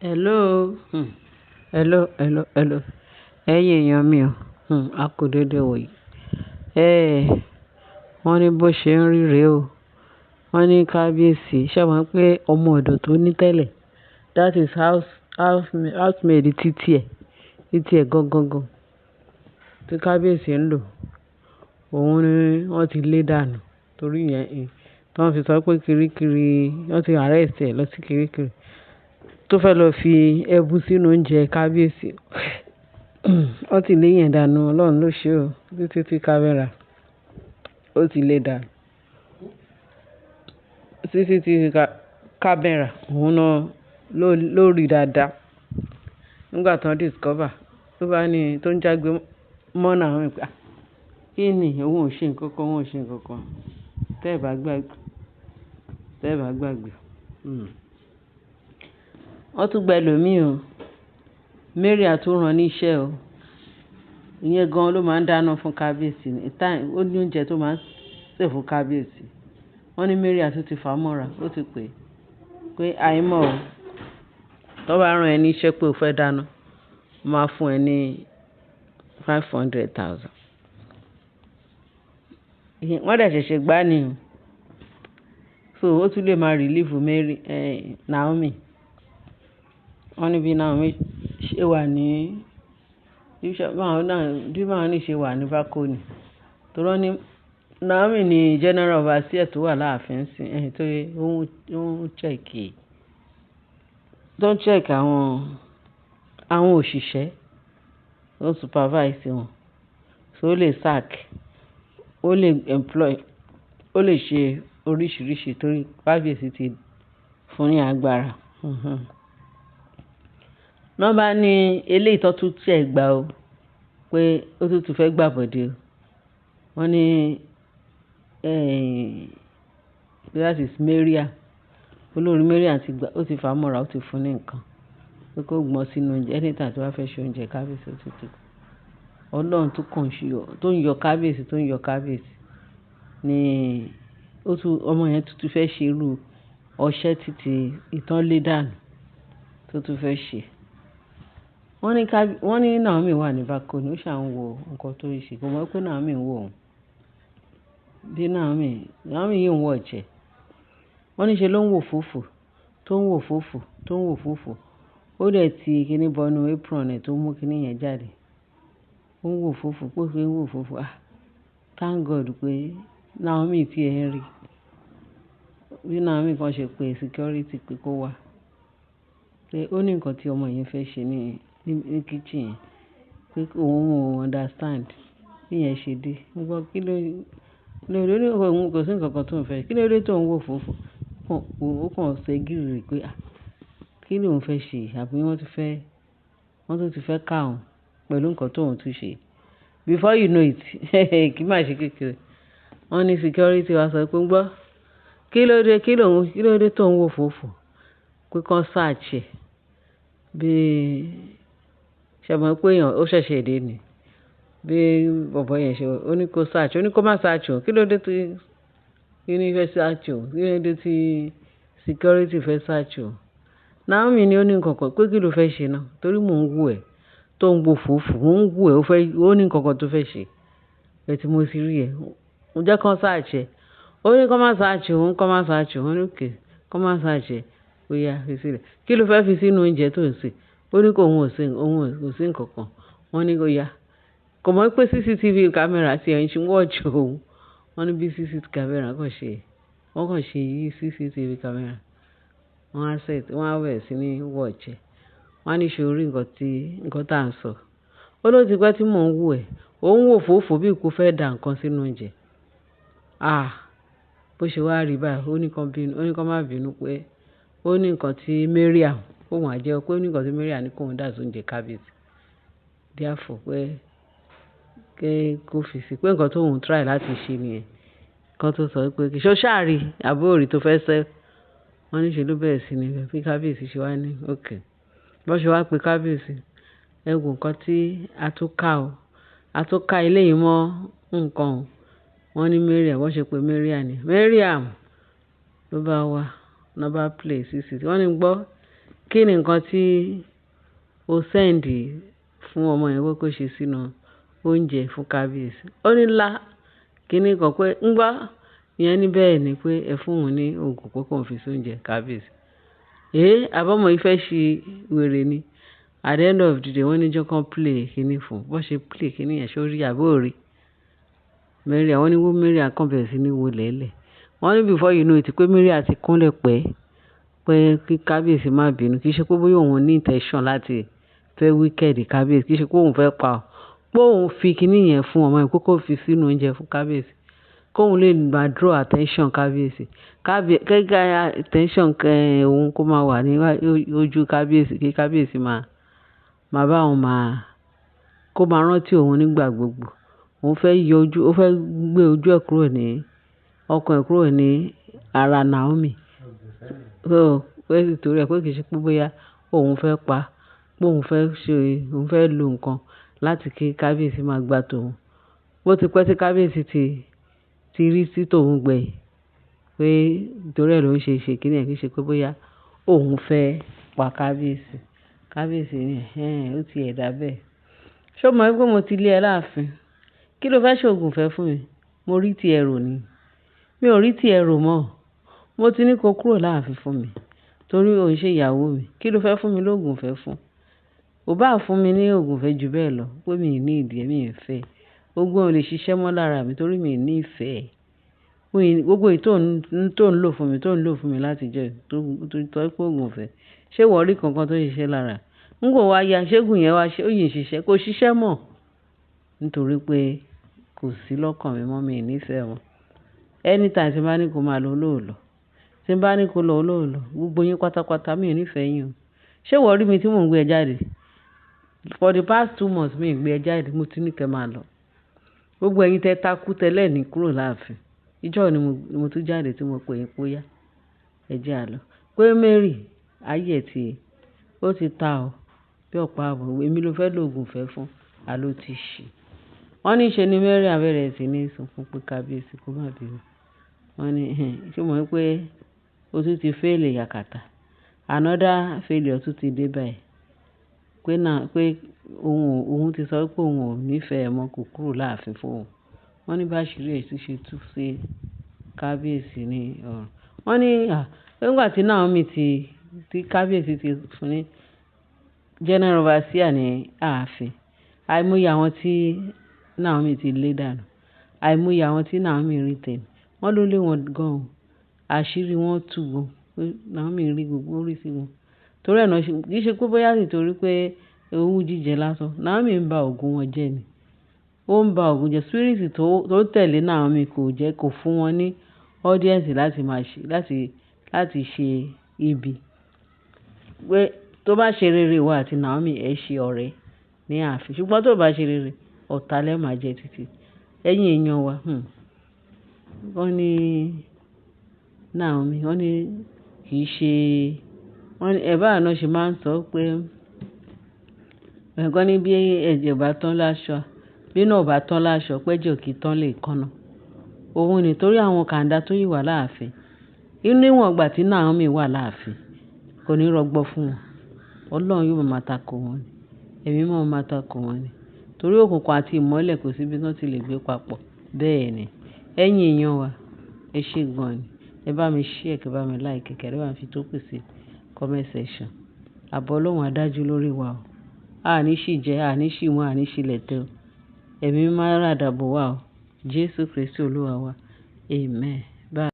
Hello, hello, hello, hello. Ẹ̀yin èèyàn mi o, a kú dédé wò yìí. Eh, wọ́n ní bó ṣe ń rí rèé o. Wọ́n ní kábíyèsí, ṣé wọ́n pé ọmọ ọ̀dọ̀ tó ní tẹ́lẹ̀, that is housemaid títí ẹ̀ gangan gan tí kábíyèsí ń lò. Òun ni wọ́n ti lé dànù torí ìyẹn, tí wọ́n fi sọ pé kirikiri, wọ́n ti arrest ẹ̀ lọ sí kirikiri tó fẹ́ lọ fi ẹbu sínú oúnjẹ kábíyèsí. Wọ́n ti lé yẹn dànù, Ọlọ́run ló ṣe o. CCTV camera ó ti lé dànù. CCTV camera òun náà ló rí dáadáa. Nígbà tí wọ́n discover, tó bá ní tó ń jágbe mọ́ Naomi pé, "Ah, kí ni? Òun ò ṣe nǹkan kan, òun ò ṣe nǹkan kan." Tẹ́ ẹ bá gbàgbé, tẹ́ ẹ bá gbàgbé. Wọ́n tún gba ẹlòmíì o. Mariam tún rán ní iṣẹ́ o. Ìyẹn gan ló máa ń dáná fún kábíyèsí. Time, ó ní oúnjẹ tó máa ń sè fún kábíyèsí. Wọ́n ní Mariam tún ti fà mọ́ra, ó ti pè pé àìmọ̀ o. Tó bá rán ẹ ní iṣẹ́ pé o fẹ́ dáná, máa fún ẹ ní 500,000. Wọ́n dẹ̀ ṣẹ̀ṣẹ̀ gbá ni o. So ó tún lè máa relieve Mary, Naomi. Wọ́n ní bí Naomi ṣe wà ní, bí Naomi ṣe wà ní balcony. Torí wọ́n ní Naomi ni general overseer tó wà láàfin sí, torí ó ń check, tó ń check àwọn òṣìṣẹ́, ó ń supervise wọn. So ó lè sack, ó lè employ, ó lè ṣe oríṣìíríṣìí torí kábíyèsí ti fún ní agbára. Wọ́n bá ní eléyìí tó tún ṣẹ̀ gbà o, pé ó tún ti fẹ́ gbàbọ̀dè o. Wọ́n ní, that is Mariam. Olórí Mariam ti gbà, ó ti fà mọ́ra, ó ti fún ní nǹkan pé kó gbọ́n sínú oúnjẹ. Anytime tí wọ́n fẹ́ ṣe oúnjẹ kábíyèsí ó ti tó. Ọlọ́run tó kàn ṣe ọ, tó ń yọ kábíyèsí, tó ń yọ kábíyèsí ni ó tún, ọmọ yẹn tún ti fẹ́ ṣe irú ọṣẹ títí ìtàn lé dànù tó tún fẹ́ ṣe. Wọ́n ní Naomi wà ní balcony, ó ṣà ń wo nǹkan tó ń ṣe. Kò mọ̀ pé Naomi ń wò òun. Bí Naomi yìí ń watch ẹ̀. Wọ́n ní ṣe ló ń wò fófò, tó ń wò fófò, tó ń wò fófò. Ó dẹ̀ ti kíní bọnu apron ẹ̀ tó mú kíní yẹn jáde. Ó ń wò fófò, pé ó ṣe ń wò fófò. Ah, thank God pé Naomi tí ẹ ń rí. Bí Naomi kan ṣe pé security pé kó wá. Pé ó ní nǹkan tí ọmọ yẹn fẹ́ ṣe ní kitchen yẹn. Pé òun ò understand bí ìyẹn ṣe dé. Mo gbọ́ kí ló dé, ó ní òun kò sí nǹkan kan tó ń fẹ́. Kí ló dé tó ń wò fófò? Ó kàn ṣe gìrì pé ah, kí ló ń fẹ́ ṣe? Àbí wọ́n ti fẹ́, wọ́n tún ti fẹ́ ká òun pẹ̀lú nǹkan tó ń tún ṣe. Before you know it, kí má ṣe kékeré. Wọ́n ní security wá sọ pé ń gbọ́. Kí ló dé, kí ló dé tó ń wò fófò? Pé kán search ẹ̀. Bí, ṣé mọ̀ pé èèyàn ó ṣẹ̀ṣẹ̀ dé ni. Bí bọ̀bọ́ yẹn ṣe, ó ní kó search, ó ní kó má search òun. Kí ló dé tí, kí ni fẹ́ search òun? Kí ló dé tí security fẹ́ search òun? Naomi ní ó ní nǹkan kan pé kí ló fẹ́ ṣe náà? Torí mò ń wò ẹ́ tó ń wò fófò, mò ń wò ẹ́, ó fẹ́, ó ní nǹkan kan tó fẹ́ ṣe. Ẹ tí mo ti rí ẹ. Mo jẹ́ kó search ẹ̀. Ó ní kó má search òun, kó má search òun. Ó ní okay, kó má search ẹ̀. Ó yá, fi sílẹ̀. Kí ló fẹ́ fi sínú oúnjẹ tó ń sè? Ó ní kó òun ò sí, òun ò sí nǹkan kan. Wọ́n ní kó yá. Kò mọ̀ pé CCTV camera tí ẹ̀ ń ṣe watch òun. Wọ́n ní bí CCTV camera kàn ṣe, wọ́n kàn ṣe yí CCTV camera. Wọ́n á set, wọ́n á bẹ̀rẹ̀ sí ní watch ẹ̀. Wọ́n á ní ṣe orí nǹkan tí, nǹkan tí à ń sọ. Ó ló ti pẹ́ tí mò ń wò ẹ́. Ó ń wò fófò bí kò fẹ́ dà nǹkan sínú oúnjẹ. Ah, bó ṣe wá rí báyìí, ó ní kó bínú, ó ní kó má bínú pé ó ní nǹkan tí Mariam, òun á jẹ́ pé ó ní nǹkan tí Mariam ní kó ń dà sí oúnjẹ kábíyèsí. Therefore pé kí ó fi sí, pé nǹkan tó ń try láti ṣe nìyẹn. Nǹkan tó sọ pé kí ṣó ṣàrí àbí òrì tó fẹ́ sẹ́. Wọ́n ní ṣe ló bẹ̀rẹ̀ sí ní bí kábíyèsí ṣe wá ní okay. Bó ṣe wá pé kábíyèsí, ẹ wo nǹkan tí a tún ká o. A tún ká eléyìí mọ́ nǹkan o. Wọ́n ní Mariam, wọ́n ṣe pé Mariam ni. Mariam ló bá wá, ló bá play CCTV. Wọ́n ní gbọ́, Kí ni nǹkan tí o send fún ọmọ yẹn pé kó ṣe sínú oúnjẹ fún kábíyèsí? Ó ní lá, kíni kan pé ń gbọ́. Ìyẹn ní bẹ́ẹ̀ ni pé ẹ fún òun ní òògùn pé kó fi sí oúnjẹ kábíyèsí. "Èé, àbí ọmọ yìí fẹ́ ṣe wèrè ni." At the end of the day, wọ́n ní jẹ́ kí wọ́n play kíní fún un. Bó ṣe play kíní yẹn, ṣé ó rí àbí ò rí? Mariam, wọ́n ní wó Mariam kan bẹ̀rẹ̀ sí ní wo lẹ́lẹ̀. Wọ́n ní before you know it pé Mariam ti kúnlẹ̀ pẹ́, pé kí kábíyèsí má bínú. Kì í ṣe pé bóyá òun ní intention láti fẹ́ wicked kábíyèsí. Kì í ṣe pé òun fẹ́ pa ọ́. Pé òun fi kíní yẹn fún ọmọ yẹn pé kó fi sínú oúnjẹ fún kábíyèsí. Kó òun lè máa draw attention kábíyèsí. Kí attention òun kó máa wà ní ojú kábíyèsí kí kábíyèsí máa, máa bá òun máa, kó máa rántí òun nígbà gbogbo. Òun fẹ́ yọ ojú, ó fẹ́ gbé ojú ẹ̀ kúrò ní, ọkàn ẹ̀ kúrò ní ara Naomi. So, pé nítorí ẹ pé kì í ṣe pé bóyá òun fẹ́ pa, pé òun fẹ́ ṣe, òun fẹ́ lo nǹkan láti kí kábíyèsí máa gbà tó òun. Bó ti pẹ́ tí kábíyèsí ti rí sí tòun gbẹ̀yìn. Pé nítorí ẹ ló ń ṣe kíní ẹ kì í ṣe pé bóyá òun fẹ́ pa kábíyèsí. Kábíyèsí ní, "Ẹ̀hẹn, ó ti ẹ̀ dá bẹ́ẹ̀. Ṣé o mọ̀ wípé mo ti lé ẹ láàfin? Kí ló fẹ́ ṣe òògùn ìfẹ́ fún mi? Mo rí tí ẹ rò ni. Mi ò rí tí ẹ rò mọ́. Mo ti ní kó kúrò láàfin fún mi torí ò ń ṣe ìyàwó mi. Kí ló fẹ́ fún mi lóògùn ìfẹ́ fún? Ò bá fún mi ní òògùn ìfẹ́ ju bẹ́ẹ̀ lọ pé mi ò ní ìdí ẹ, mi ò fẹ́. Ogún ò lè ṣiṣẹ́ mọ́ lára mi torí mi ò ní ìfẹ́ ẹ. Gbogbo èyí tó ń lò fún mi, tó ń lò fún mi láti jẹ́ tó tó pé òògùn ìfẹ́. Ṣé ìwọ rí kankan tó ń ṣiṣẹ́ lára? N kò wá ya, ṣé òògùn yẹn wá ṣe, ó yìí ń ṣiṣẹ́, kò ṣiṣẹ́ mọ́. Nítorí pé kò sí lọ́kàn mi mọ́, mi ò ní ìfẹ́ wọn. Anytime tí n bá ní kó máa lọ, ó lọ. Tí n bá ní kó lọ, ó lọ. Gbogbo yín pátápátá mi ò ní ìfẹ́ yín o. Ṣé ìwọ rí mi tí mò ń gbé ẹ jáde? For the past 2 months mi ò gbé ẹ jáde, mo ti ní kí ẹ máa lọ. Gbogbo ẹ̀yin tẹ takú tẹ́lẹ̀ ní kúrò láàfin. Ijọ́ wo ni mo tún jáde tí mo pè yín pé ó yá, ẹ jẹ́ á lọ. Pé Mary, ayé ẹ ti, ó ti ta ọ bí ọ̀pá àbọ̀. Èmi ló fẹ́ lo òògùn ìfẹ́ fún, àló ti ṣì. Wọ́n ní ṣe ni Mariam bẹ̀rẹ̀ sí ní sunkún pé kábíyèsí kó má bínú. Wọ́n ní, "Ẹ̀hẹn, ṣé o mọ̀ wípé o tún ti fail yakata? Another failure tún ti dé báyìí." Pé náà, pé òun ti sọ pé òun ò ní ìfẹ́ ẹ mọ́ kó kúrò láàfin fún òun. Wọ́n ní bá ṣírí ẹ̀ tún ṣe tú sí kábíyèsí ní ọ̀run. Wọ́n ní, à, nígbà tí Naomi ti, tí kábíyèsí ti fún ní general overseer ní ààfin. Àìmọye àwọn tí Naomi ti lé dànù. Àìmọye àwọn tí Naomi retain. Wọ́n ló lé wọn gan. Àṣírí wọn tú gan. Pé Naomi rí gbogbo orí sí wọn. Torí ẹ náà ṣe, kì í ṣe pé bóyá nítorí pé owú jíjẹ lásán. Naomi ń ba ògùn wọn jẹ́ ni. Ó ń ba ògùn jẹ́. Spirit tó tẹ̀lé Naomi kò jẹ́ kó fún wọn ní audience láti máa ṣe, láti ṣe ibi. Pé tó bá ṣe rere ìwọ àti Naomi ẹ ṣe ọ̀rẹ́ ní ààfin. Ṣùgbọ́n tó bá ṣe rere, ọ̀tá lẹ máa jẹ títí. Ẹ̀yin èèyàn wa, Wọ́n ní Naomi, wọ́n ní kì í ṣe, wọ́n ní ẹ bá náà ṣe máa ń sọ pé, ẹ̀kan ní bí ẹ̀jẹ̀ bá tán láṣọ, bí iná ò bá tán láṣọ, pé ẹ̀jẹ̀ ò kí tán lè kaná. Òun ni torí àwọn kàndá tó yìí wà láàfin. Níwọ̀n ìgbà tí Naomi wà láàfin, kò ní rọgbọ fún wọn. Ọlọ́run yóò máa tako wọn ni. Ẹ̀mí mímọ́ máa tako wọn ni. Torí òkùnkùn àti ìmọ́lẹ̀ kò sí ibi tí wọ́n ti lè gbé papọ̀. Bẹ́ẹ̀ ni. Ẹ̀yin èèyàn wa, ẹ ṣé gan ni. Ẹ bá mi share, kí ẹ bá mi like, kí ẹ bá mi fi tó pè sí comment section. Àbọ̀ Ọlọ́run á dájú lórí wa o. A ní ṣì jẹ, a ní ṣì mú, a ní ṣì lẹ̀tẹ̀ o. Ẹ̀mí mímọ́ á ràdàbò wa o. Jésù Kristi Olúwa wa. Amen. Bye.